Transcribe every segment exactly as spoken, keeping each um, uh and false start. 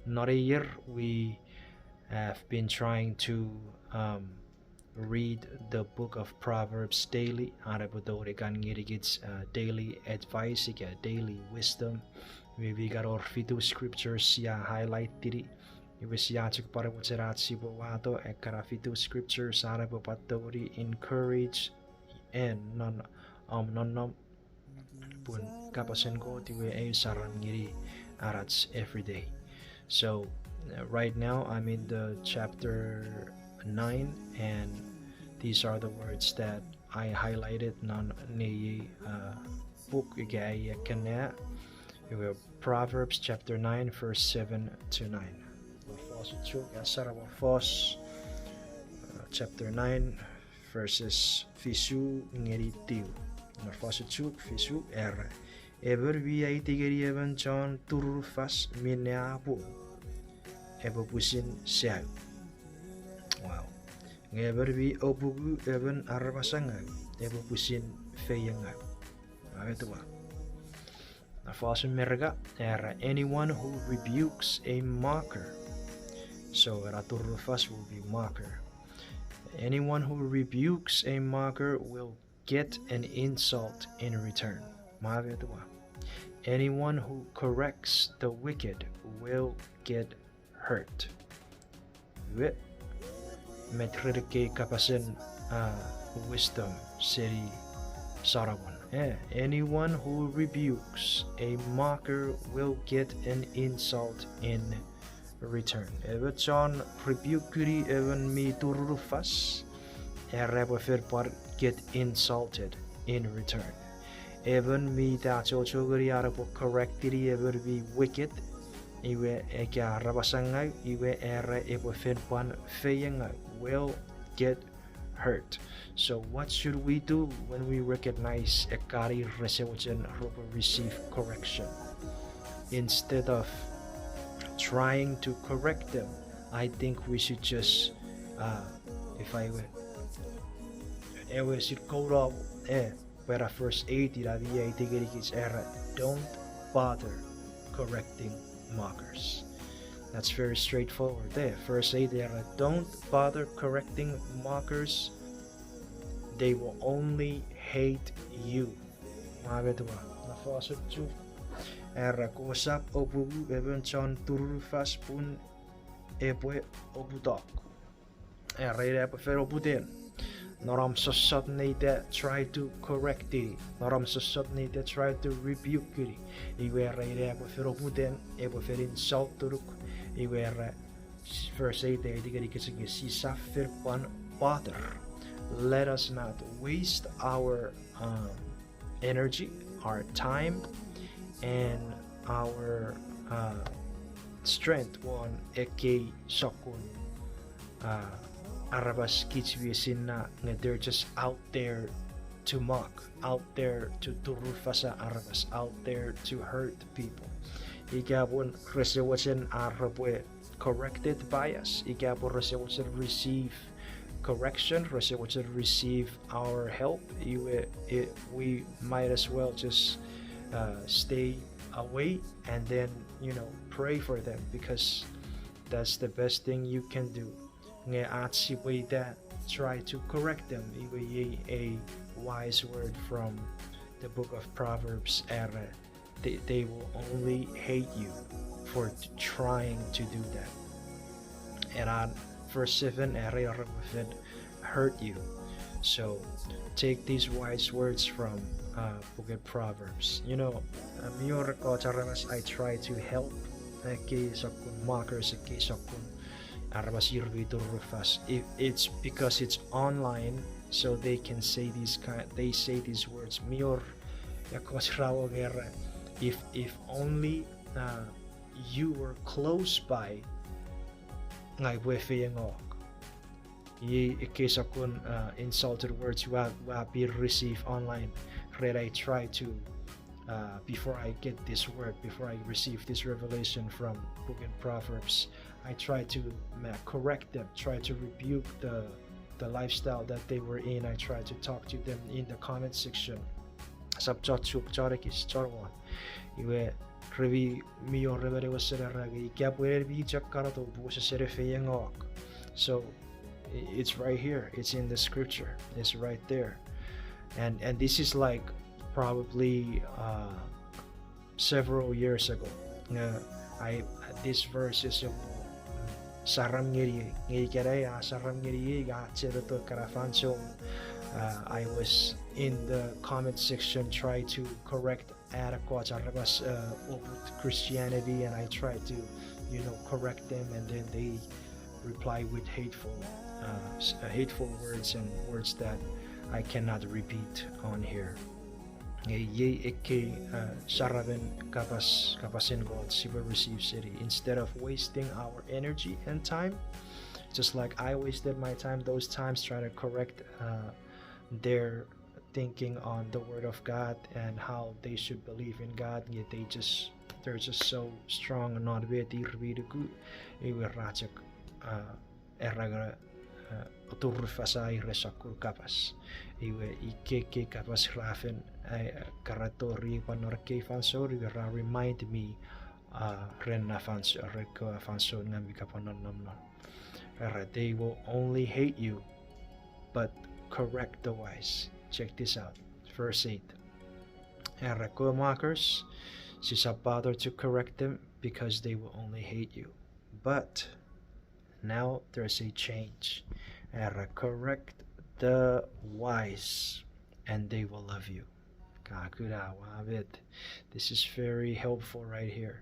Non ei ier, we have been trying to, um, read the book of Proverbs daily. Are epwe tongeni kan ngenikich, uh, daily advice ika daily wisdom. Iwe mi kan wor fitu scriptures sia highlight-ini. Iwe sia chok pwan mochen ach sipwe wato ekkana fitu scriptures are epwe pwan tongeni encourage en non, um, nonnom pun kapasen Kot iwe eu saram ngeni arach every day. So, uh, right now I'm in the chapter nine, and these are the words that I highlighted non nei, uh, book ika ei ekkena. Iwe Proverbs chapter nine, verse seven to nine. Fos chok, a, sarawan fos, uh, chapter nine, verses fisu ngeni tiu. Nge fos chok fisu era, emon mi aiti ngeni emon chon turunufas minne a pung, epwe pwisin sau. Wow. Nge emon mi opungu emon aramasangau, epwe pwisin feiengau. Awetua. Na fosun Merika, era, anyone who rebukes a mocker. So, ena turunufas will be mocker. Anyone who rebukes a mocker will get an insult in return. Mavetua. Anyone who corrects the wicked will get hurt. Iwe, met ren ekkei kapasen, uh, wisdom seni Solomon. Eh, anyone who rebukes a mocker will get an insult in return. Emon chon rebukeni emon mi turunufas, era epwe fen pwan get insulted in return. Emon mi ta achocho ngeni an epwe correctini emon mi wicked, iwe ika aramasangau, iwe era epwe fen pwan feiengau, will get hurt. So what should we do when we recognize ekkana rese mochen repwe receive correction? Instead of trying to correct them, I think we should just, uh, if I were, ewe should go to, eh, pwe ena verse eight ina mi aiti ngenikich era, don't bother correcting mockers. That's very straightforward there. Verse eight era, don't bother correcting mockers. They will only hate you. Mavetua, na fosun Chuuk. Era, kosap opungu emon chon turunufas pun epwe oputok. Era ina epwe fen oputen. Non om sossot ne ita try to correct-ini. Non om sossot ne ita try to rebuke-ini. Iwe era ina epwe fen oputen, epwe fen insult-unuk. Iwe era, verse eight, aiti ngenikich nge sisap fen pwan bother. Let us not waste our, um, energy, our time, and our, uh, strength won ekkei sokkun, uh, aramas kich mi esinna nge they're just out there to mock, out there to turufasa aramas, out there to hurt people. Ika pun rese mochen ar repwe corrected by us, ika pun rese mochen receive correction, rese mochen receive our help, iwe, it, we might as well just, uh, stay away and then, you know, pray for them, because that's the best thing you can do. Nge ach sipwe ita try to correct them, iwe iei a wise word from the book of Proverbs, era, they, they will only hate you for t-, trying to do that. And on verse seven, era, repwe fen hurt you. So take these wise words from, uh, book of Proverbs. You know, uh, mi wor ekkoch aramas I try to help, ekkei sokkun mockers, ekkei sokkun aramas ir mi turufas. It, it's because it's online, so they can say these kind, they say these words. Mi wor ekkoch ra wong era, if, if only, uh, you were close by, ngang upwe feiengok. Iei ekkei sokkun, uh, insulted words ua, ua pin receive online. Ren I try to, uh, before I get this word, before I receive this revelation from book in Proverbs, I try to, ma, correct them, try to rebuke the, the lifestyle that they were in. I try to talk to them in the comment section. Sap chon Chuuk, chon ekis, chon won. Iwe, Remi mi wor emon ewe sense ra nge ika pwe en mi chok kanato pwe wesesen feiengok. So i- it's right here. It's in the scripture. It's right there. And and this is like probably uh, several years ago. Uh, I this verse is a saram ngeniei, nge ikenai a saram ngeniei, a chemeto ekkana fansoun. Uh, I was in the comment section try to correct ad ekkoch aramas uh, oput Christianity, and I tried to, you know, correct them, and then they reply with hateful, uh, s- uh, hateful words and words that I cannot repeat on here. Nge iei ekkei uh, saramen kapas, kapasen Kot sipwe receive seni. Instead of wasting our energy and time, just like I wasted my time those times trying to correct uh, their thinking on the word of God and how they should believe in God, yet they just they're just so strong non met ir mi nuku, iwe ra chok uh, era nge uh, turufasei ren sokkun kapas. Iwe ikkei kapas ra fen uh, karatori pwan non ekkei fansoun, iwe ra remind me uh, ren na fansoun, ren ekkewe fansoun ngang mi kapwan nonnom non. Era, they will only hate you, but correct the wise. Check this out. Verse eight. Era, ekkewe mockers, sisap bother to correct them because they will only hate you. But now there's a change. Era, correct the wise and they will love you. Ka kuna, ua met. This is very helpful right here.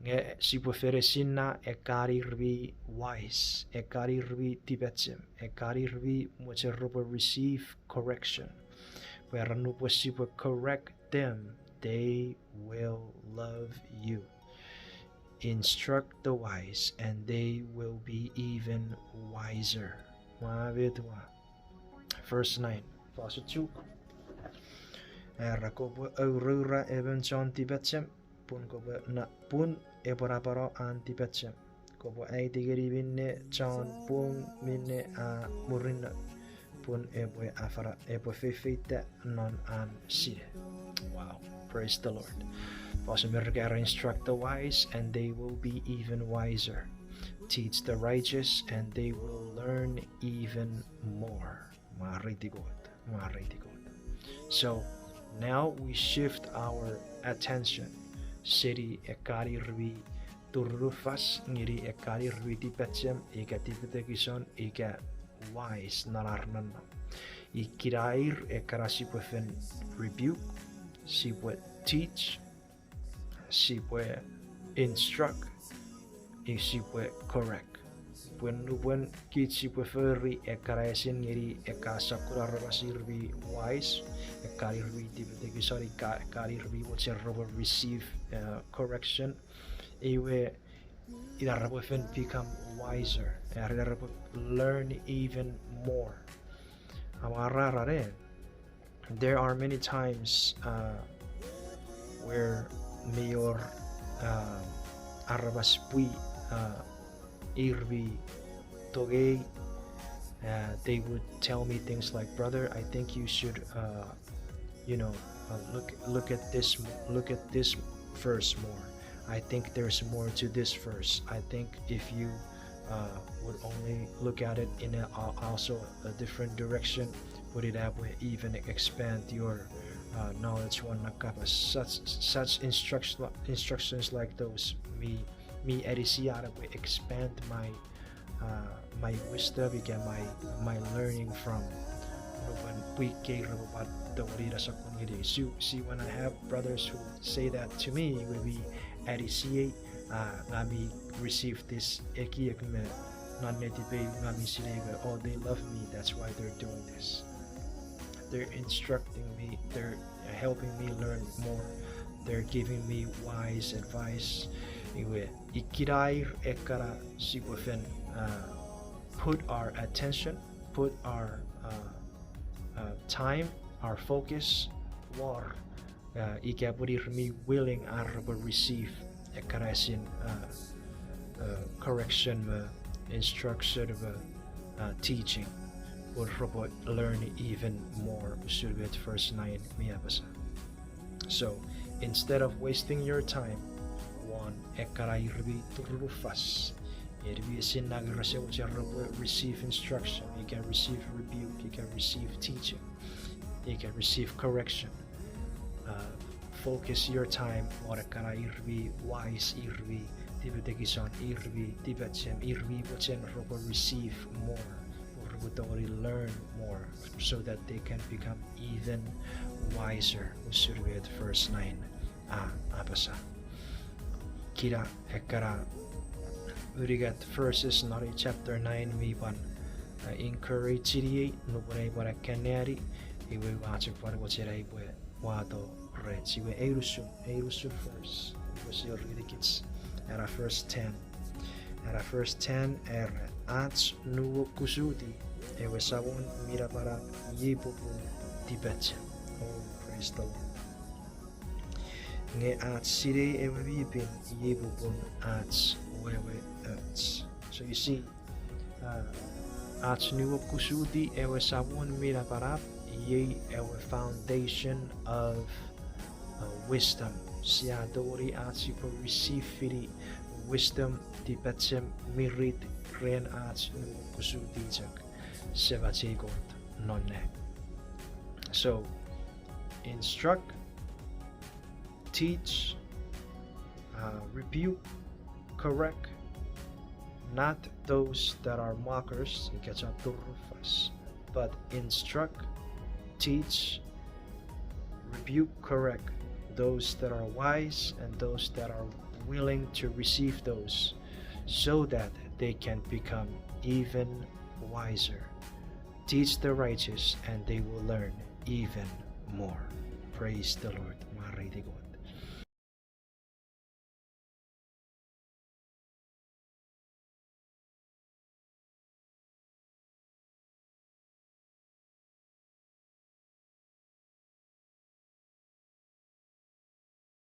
Nge sipwe fen esinna ekkan ir mi wise, ekkan ir mi tipachem, ekkan ir mi mochen repwe receive correction. Pwe era nupwen sipwe correct them, they will love you. Instruct the wise and they will be even wiser. Ua met ua. Verse nine. Fosun Chuuk. Era, kopwe auroura emon chon tipachem, pun kopwe na- pun epwe napano an tipachem. Kopwe aiti ngeni minne chon pung minne a murinno, pun epwe afana- epwe fefeita non an sinei. Wow, praise the Lord. Fosun Merika era, instruct the wise and they will be even wiser. Teach the righteous and they will learn even more. Mwareiti Kot, mwareiti Kot. So now we shift our attention seni ekkan ir mi turunufas ngeni ekkan ir mi tipachem ika tipetekison ika wise non ar nonnom. Ikenai ir ekkana sipwe fen rebuke, sipwe teach, sipwe instruct, i sipwe correct. Pwe nupwen kich sipwe fori ekkana esin ngeni ekkan sokkun aramas ir mi wise, ekkan ir mi tipetekison ika ekkan ir mi mochen repwe receive uh, correction, iwe ina repwe fen become wiser, era ina repwe learn even more. Amwarar ne, there are many times uh, where mi wor uh, aramas pwi uh, ir mi tongei, uh, they would tell me things like, brother, I think you should uh, you know, uh, look look at this look at this verse more. I think there's more to this verse. I think if you uh, would only look at it in a, al- also a different direction, would it have even expand your uh, knowledge won na kapas? Such such instruction instructions like those mi mi anisi an epwe expand my uh, my wisdom ika my my learning from nupwen pwi kei repwe pwan tongeni ina sokkun ngeni. So see, when I have brothers who say that to me, iwe mi anisiei uh, ngang mi receive this ekiek me non netipei ngang mi sinei pwe, oh, they love me, that's why they're doing this. They're instructing me, they're helping me learn more, they're giving me wise advice. Iwe ikenai ir ekkana sipwe fen uh, put our attention, put our uh, uh, time, our focus wor uh, ika pwe ir mi willing ar repwe receive ekkana esin uh, uh, correction me instruction me uh, teaching, pwe repwe learn even more usun met verse nine mi apasa. So instead of wasting your time, won ekkana ir mi turunufas. En mi esinna nge rese mochen repwe receive instruction, ika receive rebuke, ika receive teaching, ika receive correction. Uh, focus your time won ekkana ir mi wise, ir mi tipetekison, ir mi tipachem, ir mi mochen repwe receive more, o repwe tongeni learn more, so that they can become even wiser, usun met verse nine a apasa. Kina ekkana unungat verses non ei chapter nine mi pwan, uh, encourage-ini ei nupwen ei pwan akkanneani, iwe ua chok pwan mochen ai pwe wato rech. Iwe ei usun, ei usun verse, iwe sia read-ikich, ena verse ten. Ena verse ten era, ach nuokusiti ewe Samon mi Napanap iei popun tipachem. Oh, praise the Lord. Nge ach sinei ewe mi pin iei popun ach wewe och. So you see, uh, ach nuokusiti ewe Samon mi Napanap iei ewe foundation of, uh, wisdom. Sia tongeni ach sipwe receive-ini wisdom, tipachem, mirit ren ach nuokusiti chok Semach ei Kot non nang. So, instruct, teach, uh, rebuke, correct, not those that are mockers, ika chon turunufas, but instruct, teach, rebuke, correct those that are wise and those that are willing to receive those, so that they can become even wiser. Teach the righteous and they will learn even more. Praise the Lord. Mwareiti Kot.